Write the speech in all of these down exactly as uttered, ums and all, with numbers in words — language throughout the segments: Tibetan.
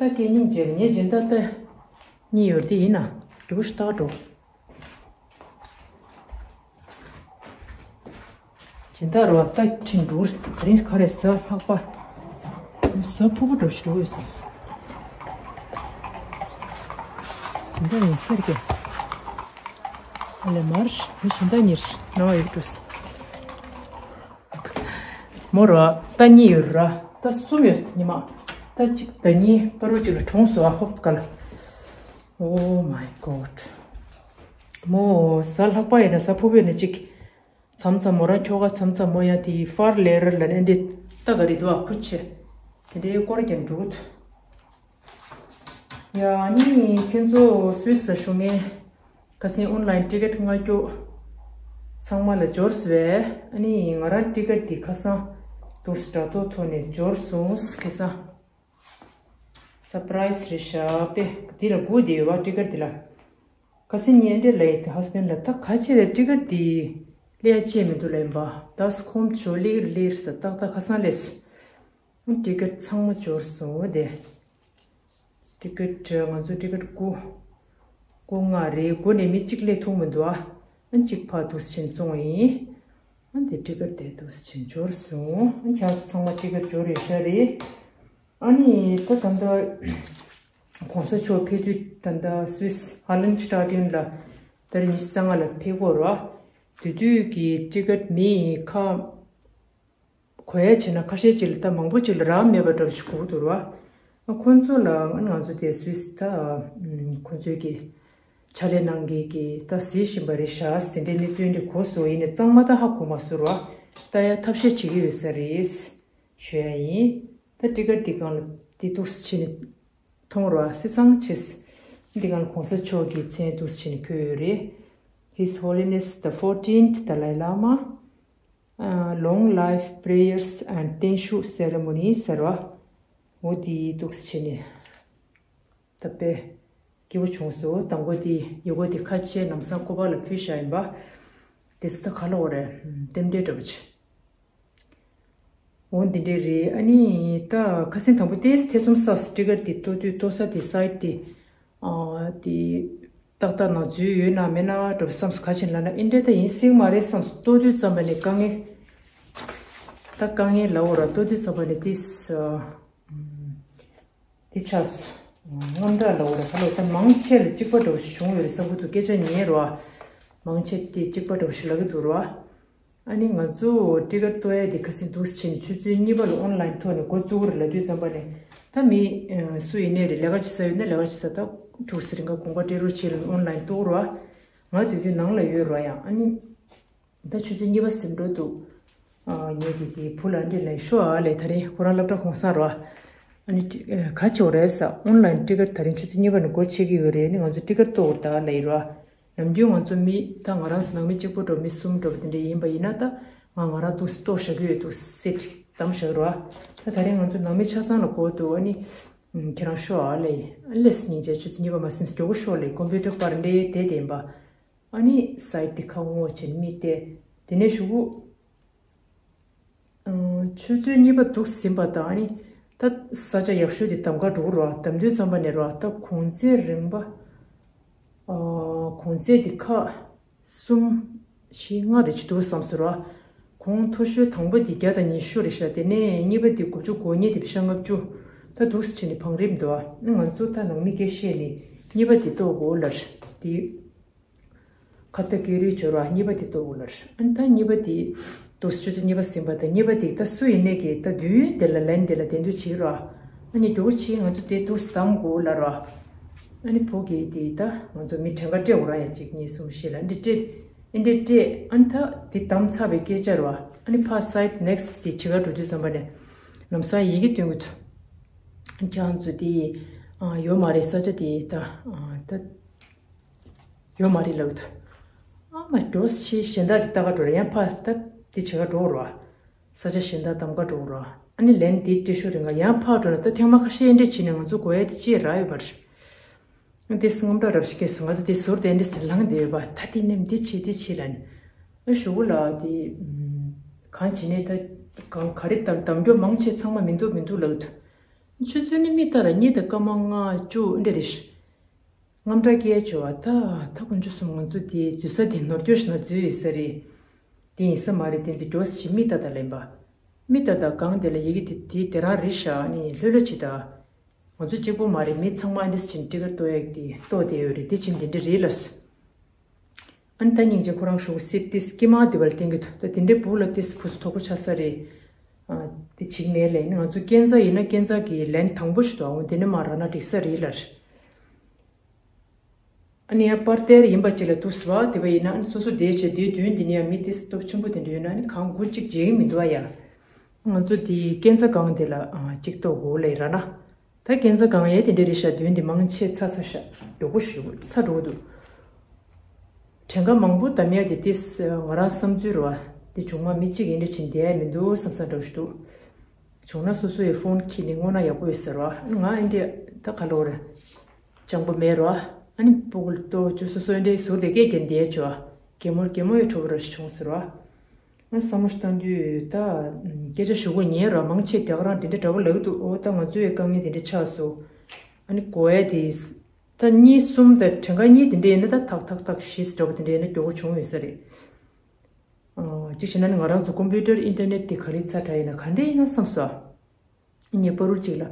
ད་སྐད་སྙིང་རྗེ་ངས་སྦྱིན་བདག་ད་གཉིས་ཡོད་དེ་ཡིན་ན་རྒྱུ་བོ་ཞིག་ལྟ་འགྲོ། སྦྱིན་བདག་རོ་ད་ཁྲིན་འགྲུར་དེ་རིང་ག་རེ་ཟ་ལྷག་པ་ཟ་ཕུ་བོ་འགྲོ་ཞིག་འགྲོ་ཡོད་སོང་། སྦྱིན་བདག་ཡིན་ཟེར་གི། ཨ་ལེ་མར་མི་སྦྱིན་བདག་གཉིས་ནང་ཡོད་འགྲོ། མོ་ར་ད་གཉིས་ཡོད་ར། ད་གསུམ་ཡོད་ཉི་མ། ད་གཅིག་ད་གཉིས་པ་རུ་གཅིག་ལ་གྲོངས་སོ་ཨ་ཧོབ་ག་ལ། Oh my God. མོ་ཟ་ལྷག་པ་ཡིན་ན་ཟ་ཕུ་བོ་ཡིན་ན་གཅིག་མཚམས་མཚམས་མོ་རང་ཁྱོ་ག་མཚམས་མཚམས་མོ་ཡང་དེ་ཧྥར་ལེ་རར་ལ་ནི་འདི་ད་ག་རེ་འདུག་ཨ་ཁུ་ཆེ། དེ་འདྲའི་སྐོར་ཀྱང་འགྲུག་ཡ་ཨ་ནི་ཁྱོད་ཚོ་སུད་སི་ལ་བཞུགས་མཁན་ཁ་སང་ཨོན་ལན་ཊི་ཀེ་ཊི་མངགས་རྒྱུ་ཚང་མ་ལ་འབྱོར་སོང་བས། ཨ་ནི་ང་རང་ཊི་ཀེ་ཊི་འདི་ཁ་སང་འདུག་སེ་དྲ་ཐོག་ཐོག་ནས་འབྱོར་སོང་ཁ་སང་། སར་པ་རའི་སི་རེད་ཤག་པས་འདི་ལ་སྒུག་བསྡད་ཡོད་པ་ཊི་ཀེ་ཊི་འདི་ལ། ཁ་སང་ངས་འདྲེ་ལ་ཡིན་ཏེ་ཧ་སི་བེན་ཌི་ལ་ད་ག་ཅི་རེད་ཊི་ཀེ་ཊི་འདི་ལས་བྱས་མི་འདུག་ལ་ཡིན་པ་ད་ཁོང་ཇོ་ལི་ལིར་ས་ཏག་ཏག་ཁ་སང་ལས་སོང་། ཊི་ཀེ་ཊི་ཚང་མ་འབྱོར་སོང་བ་དེ། ཊི་ཀེ་ཊི་ང་ཚོ་ཊི་ཀེ་ཊི་དགུ། དགུ་ལྔ་རེད། དགུ་ནས་མི་གཅིག་སླེབས་ཐུབ་མི་འདུག་ཨ། ཨ་གཅིག་ཕར་འདུག་སེ་ཕྱིན་བཙོང་བ་ཡིན། ཨ་འདི་ཊི་ཀེ་ཊི་དེ་འདུག་སེ་ཕྱིན་འབྱོར་སོང་། ཨ་ཁྱེད་ཚོ་ཚང་མ་ཊི་ཀེ་ཊི་འབྱོར་ཡོད་ཤག་རེད། ཨ་ནི་ད་ད་ལྟ་གོང་ས་མཆོག་ཕེབས་དུས་ད་ལྟ་སུད་སི་ཧ་ལན་ཆི་ཊ་ཌི་ཡོན་ལ་ད་རེས་ཉི་ཤུ་རྩ་ལྔ་ལ་ཕེབས་ཀྱི་ཡོད་རེད་བ། དེ་དུས་ཀྱི་ཊི་ཀེ་ཊི་མི་ཁ། གོ་ཡ་བྱས་ན་ཁ་ཤས་ཅིག་ལ་ད་མང་པོ་ཅིག་ལ་རག་མེད་པ་འདྲ་པོ་ཞིག་གོ་གི་འདུག་ར། ཁོང་ཚོ་ལ་ང་ཚོ་དེ་སུད་སི་ད་ཁོང་ཚོའི་གི་ཕྱག་ལས་གནང་མཁན་གྱིས་ད་གཟིགས་བཞིན་པ་རེད་ཤག་ཟེར་འདྲའི་གནས་ཚུལ་འདི་གོ་སོང་། ཡིན་ནའི་གཙང་མ་ད་ཧ་གོ་མ་སོང་ར། ལྟ་ཡ་ཐབས་ཤེས་བྱེད་ཀྱི་ཡོད་ས་རེད་ཞུ་ཡ་ཡིན། ད་ཊི་ཀེ་ཊི་འདི་སྒང་ལ་འདི་འདུག་སེ་ཕྱིན་ནས་མཐོང་ར་སི་སང་བྱས། འདི་སྒང་ལ་གོང་ས་མཆོག་གི་མཚན་འདུག་སེ་ཕྱིན་ནས་འཁོད་ཡོད་རེད། His Holiness the fourteenth Dalai Lama, uh, long life prayers and Tenshu ceremony ཟེར་བ། འོ་དེ་འདུག་སེ་བྱས་ནས་ད་དཔེ་སྐྱིད་པོ་བྱུང་སོང་། དང་པོ་དེ་ཡི་གེ་དེ་ཁ་ཕྱེ་ལམ་སང་ཀོ་པ་ལ་ཕུལ་བཞག་ཡིན་པ། དེ་ཚོ་ད་ག་ལ་འོ་རེད། རྟེན་འབྲེལ་འདྲ་པོ་ཅིག་འོ་འདི་འདྲས་རེད། ཨ་ནི་ད་ཁ་སང་དང་པོ་དེ་ཐེ་ཚོམ་ཟ་སོང་། ཊི་ཀེ་ཊི་དེ་གཏོར་དུས་གཏོར་ས་དེ་སའིཊ་དེ་ཨ་དེ་ཏག་ཏག་ནང་འཛུལ་ཡོད་ན་མེད་ན་འདྲ་པོ་བསམ་སོང་། ག་ཅིག་ལབ་ན་ཨེ་འདྲས་ད་ཡིན་སྲིད་མ་རེད་བསམ་སོང་། གཏོར་དུས་ཙམ་པ་ནས་དཀའ་ངལ་ད་དཀའ་ངལ་ལབ་འོ་ར། གཏོར་དུས་ཙམ་པ་ནས་དེ་ས་དེ་ཆགས་སོང་། དངངས་སྐྲག་ལབ་འོ་ར། ད་ལོ་ད་མང་ཆེ་ལ་གཅིག་པ་འདྲ་པོ་ཞིག་བྱུང་ཡོད་རེད་བསམ་གྱི་འདུག་སྐད་ཆ་ཉན་རོ། མང་ཆེ་དེ་གཅིག་པ་འདྲ་པོ་ཞིག་ལབ་ཀྱི་འདུག་རོ། ཨ་ནི་ང་ཚོ་ཊི་ཀེ་ཊི་གཏོར་ཡ་དེ་ཁ་སང་འདུག་སེ་ཕྱིན་ཆུ་ཚོད་གཉིས་པ་ལ་ཨོན་ལན་ཐོག་ནས་འགོ་བཙུགས་རེད་ལབ་དུས་ཙམ་པ་ནས་ད་མི་ཨ་སུ་ཡིན་ནའི་རེད། ལས་ཀ་བྱེད་ས་ཡོད་ན་ལས་ཀ་བྱེད་ས་ད་ཁྱུག་ཙམ་རིང་ག་གོམ་པ་སྤྲད་རོགས་བྱེད་ལབ་ཨོན་ལན་གཏོར་རོ། ང་དེ་དུས་ནང་ལ་ཡོད་རོ། ཡང་ཨ་ནི་ད་ཆུ་ཚོད་གཉིས་པ་ཟིན་འགྲོ་འདུག་ཨ་ངས་དེ་དེ་བུ་ལ་འདྲི་ལན་ཤོག་ཨ་ལས། ད་རེས་ཁོ་རང་སློབ་གྲྭ་གུང་སེང་རོ། ཨ་ནི་ཊི་ཨ་ག་ཅོག་རེད་ས། ཨོན་ལན་ཊི་ཀེ་ཊི་ད་རིང་ཆུ་ཚོད་གཉིས་པ་ནས་སྒོ་ཕྱེ་གི་ཡོད་རེད། ཨ་ནི་ང་ཚོ་ཊི་ཀེ་ཊི་གཏོར་ད་ལབ་ཡིན་རོ། ནམ་རྒྱུན་ང་ཚོ་མི་ད་ང་རང་ཚོ་ནང་མི་གཅིག་པོ་འགྲོ་མི་གསུམ་འགྲོ་བ་དེ་འདྲ་ཡིན་པ་ཡིན་ན་ད་ང་ང་རང་འདུག་སེ་གཏོར་བཞག་གི་ཡོད་འདུག་སེ་བསྡམས་བཞག་རོ། ད་ད་རིང་ང་ཚོ་ནང་མི་ཆ་ཚང་ལ་གོ་འདུག་ཨ་ནི་ཁྱེད་རང་ཤོག་ཨ་ལས། ཨ་ལས་སྙིང་རྗེ། ཆུ་ཚོད་གཉིས་པ་མ་ཟིན་མགྱོགས་པོ་ཤོག་ལས། ཀམ་པུ་ཊར་པར་འདྲ་དེ་བསྡད་ཡིན་པ། ཨ་ནི་སའིཊ་དེ་ཁ་སྔོག་བྱས་ནས་མི་བལྟས། དེ་ནས་གཞུག་གུ་ཆུ་ཚོད་གཉིས་པ་འདུག་ཟིན་པ་དང་ཨ་ནི་ད་ས་ཆ་ཡག་ཤོས་དེ་གདམ་ག་འགྲོ་གི་རོ། གདམ་དུས་ཙམ་པ་ནས་རོ། ད་གུང་ཚིགས་རིང་པ། གུང་ཚིགས་དེ་ཁ་གསུམ་བཞི་ལྔ་རེ་ཅིག་འདུག་བསམ་སོང་རོ། གུང་མཐོ་ཤོས་དང་པོ་དེ་བརྒྱ་དང་ཉི་ཤུ་རེད་ཤག་དེ་ནས་གཉིས་པ་དེ་དགུ་བཅུ་གོ་གཉིས། དེ་བཞི་ལྔ་བཅུ། ད་འདུག་སེ་བྱས་ནས་བང་རིམ་འདུག་ཨ་ང་ཚོ་ད་ནང་མི་སྐད་བཤད་ནས་གཉིས་པ་དེ་གཏོར་དགོས་ལབ་དེ། ཁ་ཏ་ཀེ་རུའི་སྦྱོར་བ་གཉིས་པ་དེ་གཏོར་དགོས་ལབ། ཨ་ནི་ད་གཉིས་པ་དེ་འདུག་སེ་ཆུ་ཚོད་གཉིས་པ་ཟིན་པ་དང་གཉིས་པ་དེ་ད་སུ་ཡིན་ནའི་གི་ད་དུས་དེ་ལ་ལན་དེ་ལ་བདེ་སྡུག་བྱེད་རོགས། ཨ་ནི་མགྱོགས་པོ་བྱེད། ང་ཚོ་དེ་འདུག་སེ་གདམ་དགོས་ལབ་རོགས། ཨ་ནི་ཕོ་གི་དེ་ད་ང་ཚོ་མི་གྲངས་ཀ་སྤྲད་དགོས་ར། ཡ་གཅིག་གཉིས་གསུམ་བཞི་ལ་འདི་སྤྲད། ཨ་འདི་སྤྲད། ཨ་ནི་ད་དེ་གདམ་ཚར་བའི་སྐད་ཆ་རོ། ཨ་ནི་ཕར་སའིཊ་ནེག་སི་ཊི་དེ་བྱེད་ག་འགྲོ་དུས་ཙམ་པ་ནས་ལམ་སང་ཡི་གེ་སྟོན་གི་འདུག་ཁྱེད་རང་ཚོ་དེ་ཡོད་མ་རེད། ས་ཆ་དེ་ད་ད། ཡོད་མ་རེད་ལབ་འདུག་ཨ་མ་འགྲོ་ཤི་གཞན་དག་དེ་ལྟ་ག་འགྲོ་ར། ཡང་ཕར་ད་དེ་བྱེད་ག་འགྲོ་རོ། ས་ཆ་གཞན་དག་གདམ་ག་འགྲོ་རོ། ཨ་ནི་ལན་དེ་སྤྲད་ཤོག་རེད། ང་ཡང་ཕར་འགྲོ་ན་ད་ཐེངས་མ་ཁ་ཤས་འདྲ་བྱས་ནས་ང་ཚོ་དགོས་ཡ་དེ་ཅི་རག་ཡོད་པ་རེད། དེ་སྔོན་འགྲོ་རབ་ཞིག་སྐྱེས་སོང་། ང་ད་དེ་ཟུར་དེ་འདྲ་ཟེར་ལངས་བསྡད་ཡོད་པ། ད་དེ་ནེམ་དེ་བྱེད་དེ་བྱེད་ལབ་ནས། ཨ་ཞུ་གུ་ལ་དེ་གང་བྱས་ནས་ད་གང་ག་རེ་གདམ་གདམ་རྒྱུ་མང་ཆེ་ཚང་མ་མི་འདུག་མི་འདུག་ལབ་འདུག་ཆུ་ཚོད་ནི་མི་ལྟར་གཉིས་དང་སྐར་མ་ལྔ་བཅུ་འདྲ་རེད། དངངས་སྐྲག་སྐྱེ་བྱོས་བ། ད་ད་དཀོན་མཆོག་གསུམ། ང་ཚོ་འདི་འཛུལ་ས་འདི་ནོར་སྐྱོར་ཞིག་ན་འཛུལ་ཡོད་ས་རེད། དེ་ཡིན་ས་མ་རེད། དེ་ཚོ་མགྱོགས་ཤིག་མི་ལྟ་ད་ལེན་པ། མི་ལྟ་ད་གང་དེ་ལ་ཡི་གེ་དེ་དེ་དེ་རང་རེད་ཤག་ནི་ལྷོད་ལྷོད་བྱེད་ད། ང་ཚོ་གཅིག་པོ་མ་རེད། མི་ཚང་མ་འདི་ཕྱིན་ཊི་ཀེ་ཊི་གཏོར་ཡག་དེ་གཏོར་བསྡད་ཡོད་རེད། དེ་ཕྱིན་དེ་འདྲ་རེད་ལ། ཨ་ནི་ད་སྙིང་རྗེ་ཁོ་རང་ཞུ་སྲིད་དེ་སྐྱེ་མ་དེ་བལ་བསྟན་གི་འདུག་ད་དེ་འདྲའི་བུ་ལ་དེ་ཕུ་སུ་ཐོག་པོ་ཆགས་ས་རེད། ཨ། དེ་བྱེད་མེད་ལས་ནི་ང་ཚོ་སྐྱེ་འཛའ་ཡིན་ན་སྐྱེ་འཛའ་གི་ལན་དང་པོ་ཞིག་འདུག་ཨ། འོ་དེ་ནི་མ་རག་ན་འགྲིག་ས་རེད་ལ། ཨ་ནི་ཡང་པར་དེར་ཡིན་པ་ཅིག་ལ་འདུག་སེ་བ་དེ་བ་ཡིན་ན། ཨ་ནི་སོ་སོ་བསྡད་བྱས་དེའི་མདུན་དེ་ནས་ཡང་མི་དེ་སྟོབས་ཆེན་པོ་དེ་འདྲ་ཡོད་ན་ནི་གང་དགུ་གཅིག་བརྗེད་ཀྱི་མི་འདུག་ཨ་ཡ། ང་ཚོ་དེའི་སྐྱེ་འཛའ་སྒང་དེ་ལ་ཨ་གཅིག་གཏོར་དགོས་ལེ་ར་ན། ད་སྐྱེ་འཛའ་སྒང་ཡས་དེ་འདྲ་རེད་ཤག་མདུན་དེ་མང་ཆེ་ཚ་ཚ་ཤག་མགྱོགས་པོ་ཞུ་ཚ་འགྲོ་འདུག་གྲངས་ཀ་མང་པོ་བདམས་ཡ་དེ་དེ་ང་རང་བསམ་ཚུལ་རེད་བ། དེ་བྱུང་མ་མི་གཅིག་ཡིན་འདྲ་ཕྱིན་བསྡད་ཡ་མི་འདུག་བསམ་ས་འདྲ་ཞིག་འདུག་བྱུང་ན་སོ་སོ་ཡི་ཕོན་ཁྱེར་ནས་བསྔོ་ན་ཡག་པོ་ཡོད་ཟེར་བ། ང་ཨེ་འདྲ་ད་ག་ལོ་རེད། སྤྱང་པོ་མེད་རོ། ཨ་ནི་སྤུ་གུ་ལྟོ་ཅུ་སོ་སོའི་འདྲའི་ཟུར་དེ་སྐད་རྒྱན་དེའི་ཆོ། གད་མོ་གད་མོ་ཡི་གྲོགས་ར་ཞིག་བྱུང་ཟེར་རོ། ང་བསམ་བློ་བཏང་དུས་ད་སྐད་ཆ་ཞུ་གོ་ཉན་རོ། མང་ཆེ་དེ་ག་རང་དེ་འདྲ་འདྲ་པོ་ལབ་འདུག་ཨོ་ད་ང་ཚོའི་དཀའ་ངལ་དེ་འདྲ་ཆགས་སོ། ཨ་ནི་གོ་ཡ་དེ་ད་གཉིས་གསུམ་ད་གྲངས་ཀ་གཉིས་དེ་འདྲ་ཡིན་ན་ད་ཐག་ཐག་ཐག་བཞི་འདྲ་པོ་དེ་འདྲ་ཡིན་ན་མགྱོགས་པོ་བྱུང་ཡོད་ས་རེད། ཨ། གཅིག་བྱས་ན་ནི་ང་རང་ཚོ་ཀོམ་པུ་ཊར་ཨིན་ཊར་ནེཊ་དེ་ག་རེ་ཚ་དྲགས་ཡིན་ན་ག་འདྲ་ཡིན་ན་བསམ་སོ། ངས་པ་རུ་གཅིག་ལ།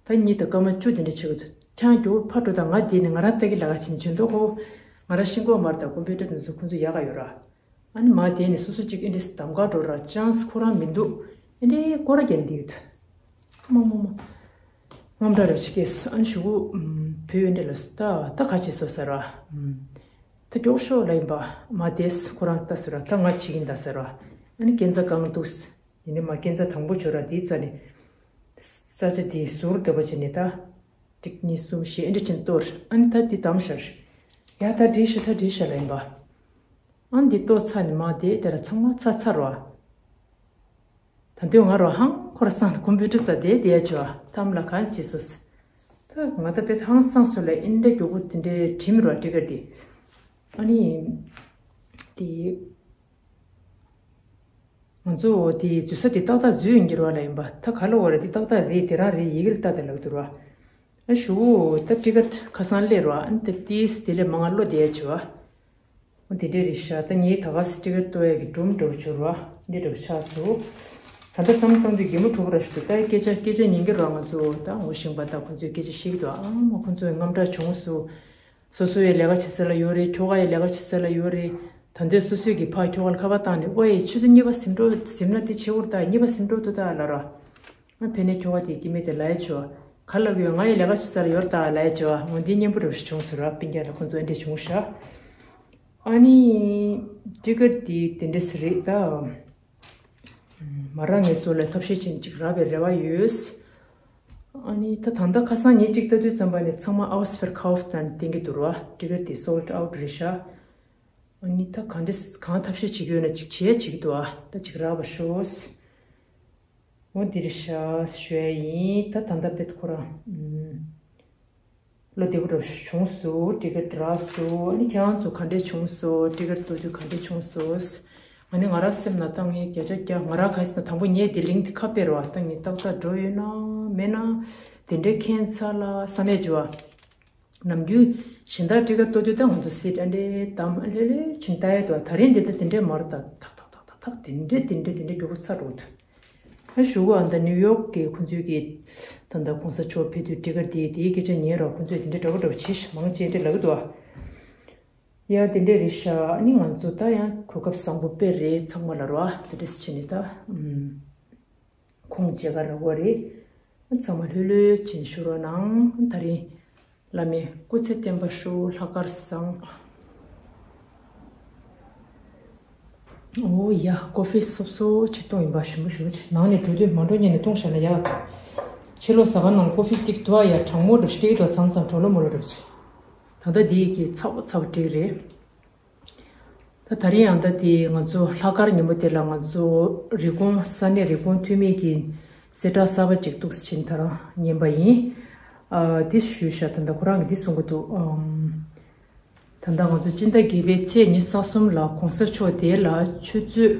ད་གཉིས་དང་སྐར་མ་བཅུ་དེ་འདྲ་བྱེད་དགོས་འདུག་ཁྱང་མགྱོགས་ཕར་འགྲོ་དང་ང་དེ་ནས་ང་རང་ལྟ་གི་ལ་ག་ཕྱིན་བྱོན་མདོག་ཁོ། ང་རང་ཤིང་ཀོ་མར་དང་ཀོམ་པུ་ཊར་དེ་ཚོ་ཁོང་ཚོ་ཡག་ག་ཡོད་ར། ཨ་ནི་མ་དེ་ནས་སོ་སོ་གཅིག་ཨེ་འདྲ་གདམ་ག་འགྲོ་ར་ཅན་སི་ཁོ་རང་མི་འདུག་ཨེ་འདྲའི་སྐོར་ར་རྒྱན་འདི་ཡོད། མོ་མོ་མོ། དངངས་སྐྲག་རབ་ཆེ་སྐྱེས། ཨ་ནི་ཞུ་གུ་བུ་ཨེ་འདྲ་ལ་ད་ད་ག་བྱེད་སོ་ཟེར་ར། ད་མགྱོགས་ཤོག་ལ་ཡིན་པ་མ་དེས་ཁོ་རང་ལྟ་ཟེར་ར། ད་ང་བྱེད་ཀྱིན་ད་ཟེར་ར། ཨ་ནི་སྐྱེ་འཛའ་གང་འདུག་ཡིན་ནི་མ་སྐྱེ་འཛའ་དང་པོ་བྱོས་ར་དེའི་རྩ་ནས། ས་ཆ་དེའི་ཟུར་འདྲ་པོ་བྱས་ནས་ད། གཅིག་གཉིས་གསུམ་བཞི་ཨེ་འདྲ་ཅན་གཏོར། ཨ་ནི་ད་འདི་དམ་ཤར། ཡ་ད་འགྲིག་ཤག་ད་འགྲིག་ཤག་ལ་ཡིན་པ། ཨ་ནི་འདི་གཏོར་ཚར་ནས་མ་དེ་དེ་ར་ཚང་མ་ཚར་ཚར་རོ། ད་འདོད་ང་རོ་ཧང་ཁོ་ར་སང་ལ་ཀོམ་པུ་ཊར་ས་དེ་དེ་ཡ་བྱོས་ཨ་ཐམ་ལ་གང་བྱེད་སོ་ཟེར། ད་ང་ད་དཔེ་ཧང་སང་སོ་ལ་ཨེ་འདྲ་མགྱོགས་པོ་དེ་འདྲའི་དྲིམ་རོ་ཊི་ཀེ་ཊི་དེ། ཨ་ནི། དེ། ང་ཚོ་འོ་དེ་འཛུལ་ས་དེ་ཏག་ཏག་འཛུལ་ཡོང་གི་རེད་བ་ལ་ཡིན་པ། ད་ག་ལ་འོ་རེད། དེ་ཏག་ཏག་རེད། དེ་རང་རེད། ཡི་གེ་ལ་ལྟ་དེ་ལབ་འདུག་ར། ཨ་ཞུ་ད་ཊི་ཀེ་ཊི་ཁ་སང་སླེབས་ར། ཨ་ནི་ད་ཏིས་དེ་ལས་མང་ང་བློ་བདེ་བྱོས་བ། འོ་དེ་འདྲས་རེད་ཤག་ད་ངས་ད་ག་སེ་ཊི་ཀེ་ཊི་གཏོར་ཡག་གི་སྒྲོམ་འགྲོ་བྱོས་ར་འདི་འགྲོ་ཆགས་སོ། ད་ལྟ་བསམ་བཏང་དུས་གད་མོ་འཁྲུག་པ་ར་ཞིག་འདུག་ད་སྐད་ཆ་སྐད་ཆ་ཉན་གི་ར། ང་ཚོ་ད་ངོ་ཤེས་པ་ད་ཁོང་ཚོའི་སྐད་ཆ་བཤད་ཀྱི་འདུག་ཨ་མ་ཁོང་ཚོའི་དངངས་སྐྲག་བྱུང་སོ། སོ་སོ་ཡི་ལས་ཀ་བྱེད་ས་ལ་ཡོད་རེད། ཁྱོ་ག་ཡི་ལས་ཀ་བྱེད་ས་ལ་ཡོད་རེད། ད་འདོད་སོ་སོའི་གི་ཕ་ཁྱོ་ག་ལ་ཁ་པར་བཏང་ནས་ཨོ་ཡེ་ཆུ་ཚོད་གཉིས་པ་ཟིན་འགྲོ་ཟིན་ན་དེ་བྱེད་འུར་ད་གཉིས་པ་ཟིན་འགྲོ་འདུག་ད་ལ་ར། ང་ཕན་ནས་ཁྱོ་ག་དེ་སྐྱེ་མེད་དེ་ལ་ཡ་ཆོ། ག་ལ་གི་ང་ཡི་ལས་ཀ་བྱེད་ས་ལ་ཡོད་ད་ལ་ཡ་ཆོ། ངོ་འདི་སྙན་པོ་རུ་བྱུང་ཟེར་བ་སྤུན་ཀྱག་ལ་ཁོང་ཚོ་འདྲ་བྱུང་ཤག་ཨ་ནི། ཊི་ཀེ་ཊི་དེ་དེ་འདྲ་ཟེར་རེད་ད། མ་རང་ངེད་ཚོ་ལ་ཐབས་ཤེས་ཅན་ཅིག་རག་པའི་རེ་བ་ཡོད། ཨ་ནི་ད་ད་ལྟ་ཁ་སང་ཉིན་གཅིག་ལྟ་དུས་ཙམ་པ་ནས་ཚང་མ་ausverkauft་དང་བསྟན་གྱི་འདུག་ར། ཊི་ཀེ་ཊི་དེ་sold out་རེད་ཤག་ཨ་ནི་ད་གང་འདྲ་གང་ཐབས་ཤེས་བྱེད་ཀྱི་ཡོད་ན་ཅིག་བྱེད་ཡ་བྱེད་ཀྱི་འདུག་ཨ། ད་ཅིག་རག་པ་ཤོག་འོ་འདི་རེད་ཤག་ཞུ་ཡ་ཡིན། ད་ད་ལྟ་དཔེ་ཁོ་རང་ཨུམ། བློ་བདེ་པོ་འདྲ་བྱུང་སོང་། ཊི་ཀེ་ཊི་རག་སོང་། ཨ་ནི་ཁྱེད་རང་ཚོ་ག་འདྲས་བྱུང་སོང་། ཊི་ཀེ་ཊི་གཏོར་དུས་ག་འདྲས་བྱུང་སོང་། ཨ་ནི་ང་རང་སེམས་ནང་ད་ངས་བརྒྱ་ཆ་བརྒྱ་ང་རང་ག་ཟེར་ན་དང་པོ་ངས་དེ་ལིང་དེ་ཁ་ཕྱེ་རོགས། ད་ངས་ཏག་ཏག་འགྲོ་ཡོད་ན་མེད་ན་དེ་འདྲས་ཁྱད་མཚར་ལ་བསམ་ཡས་བྱུང་བ། ནམ་རྒྱུན་གཞན་དག་ཊི་ཀེ་ཊི་གཏོར་དུས་ད་ང་ཚོ་སིཊ་ཨ་འདྲས་དམ་ཨ་ལྷོད་ལྷོད་བྱས་ནས་ལྟ་ཡས་འདུག་ད་རིང་འདི་ད་དེ་འདྲས་མ་རེད། ད་ཐག་ཐག་ཐག་ཐག་ཐག་དེ་འདྲས་དེ་འདྲས་དེ་འདྲས་མགྱོགས་པོ་ཚར་འགྲོ་འདུག་ཨ་ཞུ་བ་ཨ་ད་ནིའུ་ཡོག་གི་ཁོང་ཚོའི་གི་ད་ད་གོང་ས་མཆོག་ཕེབས་དུས་ཊི་ཀེ་ཊི་དེ་དེའི་སྐད་ཆ་ཉན་རོགས། ཁོང་ཚོས་དེ་འདྲས་འདྲ་པོ་འདྲ་པོ་བྱེད་ཤག་མང་ཆེ་འདྲས་ལབ་གི་འདུག་ཨ། ཡ་དེ་འདྲས་རེད་ཤག་ཨ་ནི་ང་ཚོ་ད་ཡང་གོ་སྐབས་བཟང་པོ་དཔེ་རེད། ཚང་མ་ལ་རོགས་དེ་འདྲས་བྱས་ནས་ད་ཨུམ། ཁོང་མཇལ་ཁ་རག་གི་རེད། ཚང་མ་ལྷོད་ལྷོད་བྱས་ནས་བཞུགས་རོགས་གནང་། ད་རིང་བླ་མའི་སྐུ་ཚེ་བརྟན་པར་ཤོག་ལྷག་དཀར་བཟང་། ཨོ་ཡ་ཀོ་ཧྥི་སོབ་སོབ་ཅིག་བཏུང་ཡིན་པ། ཞིམ་པོ་ཞིམ་པོ་ཅིག་ནང་ནས་འགྲོ་དུས་མ་འགྲོ་སྔོན་ནས་བཏུང་བཞག་ན་ཡག་ཕྱི་ལོགས་ཟ་ཁང་ནང་ལ་ཀོ་ཧྥི་གཅིག་འདུག་ཨ། ཡ་གྲང་མོ་འདྲ་ཞིག་སྤྲད་ཀྱི་འདུག་ཚང་ཚང་གྲོ་ལོ་མོ་ལོ་འདྲ་ཞིག་ད་ལྟ་འདི་ཡི་གི་ཚ་བོ་ཚ་བོ་སྤྲད་ཀྱི་རེད། ད་ད་རིང་ཡང་ད་དེ་ང་ཚོ་ལྷག་དཀར་ཉིན་མོ་དེ་ལ་ང་ཚོ་རི་ཀོན་ས་གནས་རི་ཀོན་འཐུས་མི་གི་གསལ་བསྒྲགས་གསར་པ་ཅིག་འདུག་སེ་ཕྱིན་ད་རང་ཉན་པ་ཡིན། ཨ། དེ་ཞུས་ཤག་ད་ལྟ་ཁོ་རང་གིས་འདི་གསུང་གི་འདུག་ཨམ། ད་ལྟ་ང་ཚོ་སྤྱི་ཟླ་བརྒྱད་པའི་ཚེས་ཉི་ཤུ་རྩ་གསུམ་ལ་གོང་ས་མཆོག་དེ་ལ་ཆུ་ཚོད་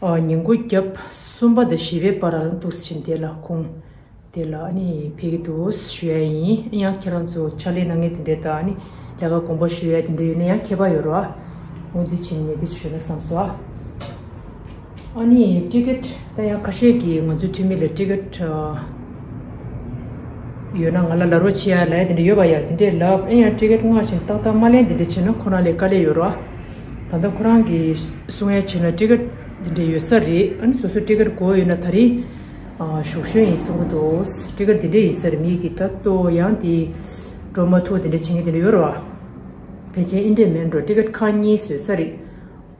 ཨ། ཉིན་གུང་རྒྱབ་གསུམ་པ་དང་བཞི་པའི་བར་ལ་འདུག་སེ་ཕྱིན་དེ་ལ་ཁོང་། དེ་ལ་ཨ་ནི་ཕེབས་ཀྱི་འདུག་ཞུ་ཡ་ཡིན། ཡང་ཁྱེད་རང་ཚོ་ཕྱག་ལས་གནང་མཁན་དེ་འདྲས་དང་ཨ་ནི་ལས་ཀ་དགོངས་པ་ཞུ་ཡ་དེ་འདྲས་ཡོད་ན་ཡང་ཁྱད་པར་ཡོད་རེད་བ། འོ་འདི་བྱས་ནས་འདི་ཞུས་ན་བསམ་སོང་ཨ། ཨ་ནི་ཊི་ཀེ་ཊི་ད་ཡང་ཁ་ཤས་ཀྱིས་ང་ཚོའི་འཐུས་མི་ལ་ཊི་ཀེ་ཊི་ཡོད་ན་ང་ལ་ལབ་རོགས་བྱེད་ཡ་ལབ་ཡ་དེ་འདྲས་ཡོད་པ་ཡ། དེ་འདྲས་ལབ་ཨེ་ཡང་ཊི་ཀེ་ཊི་སྔར་བཞིན་ཏག་ཏག་མ་ལེན་དེ་འདྲས་བྱས་ན་ཁོ་རང་ལ་དཀའ་ལས་ཡོད་རེད་བ། ད་ལྟ་ཁོ་རང་གིས་གསུང་ཡ་བྱས་ན་ཊི་ཀེ་ཊི་དེ་འདྲས་ཡོད་ས་རེད། ཨ་ནི་སོ་སོ་ཊི་ཀེ་ཊི་དགོས་ཡོད་ན་ད་རིང་ཨ་ཞུགས་ཞུ་ཡིན་གསུང་གི་འདུག་ཊི་ཀེ་ཊི་དེ་འདྲས་ཡིན་ས་རེད། མི་གིས་ད་ལྟོ་ཡང་དེ་འགྲོ་མ་ཐུབ་དེ་འདྲས་བྱེད་མཁན་དེ་འདྲས་ཡོད་རེད་བ། ཕལ་ཆེར་ཨིན་འདྲས་མིན་འགྲོ། ཊི་ཀེ་ཊི་ཁག་གཉིས་བཟོས་ས་རེད།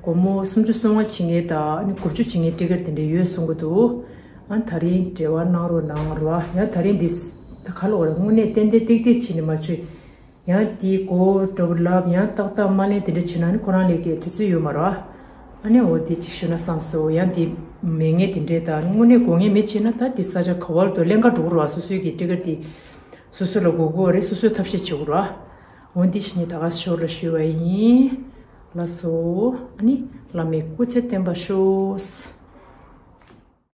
སྒོར་མོ་སུམ་ཅུ་སོ་ལྔ་བྱེད་མཁན་དང་ཨ་ནི་དགུ་བཅུ་བྱེད་མཁན་ཊི་ཀེ་ཊི་དེ་འདྲས་ཡོད་གསུང་གི་འདུག་ཨ་ད་རིང་འབྲེལ་བ་གནང་རོགས་གནང་རོགས། ཡང་ད་རིང་འདི་ད་ག་ལ་འོ་རེད། དངོས་གནས་ཏན་ཏན་ཏིག་ཏིག་བྱས་ནས་མ་བྱུང་། ཡང་དེའི་སྒོ་འགྲོ་ལབ་ཡང་ཏག་ཏག་མ་ལེན་དེ་འདྲ་བྱས་ན་ནི་ཁོ་རང་ལས་ཀའི་དུས་ཚོད་ཡོད་མ་རེད། ཨ་ནི་འོ་དེ་གཅིག་ཞུ་ན་བསམ་སོང་། ཡང་དེ་མེད་ངེས་དེ་འདྲས་དང་དངོས་གནས་དགོས་ངེས་མེད་བྱས་ན་ད་དེ་ས་ཆ་ག་བར་དུ་ལེན་ག་འགྲོ་གི་རེད་བ། སོ་སོའི་གི་ཊི་ཀེ་ཊི་དེ་སོ་སོ་ལ་དགོས་དགོས་རེད། སོ་སོས་ཐབས་ཤེས་བྱེད་དགོས་རེད་བ། འོ་འདི་བྱས་ནས་ད་ག་ཞོར་ལ་ཞུ་བ་ཡིན། ལགས་སོ། ཨ་ནི་བླ་མའི་སྐུ་ཚེ་བརྟན་པར་ཤོག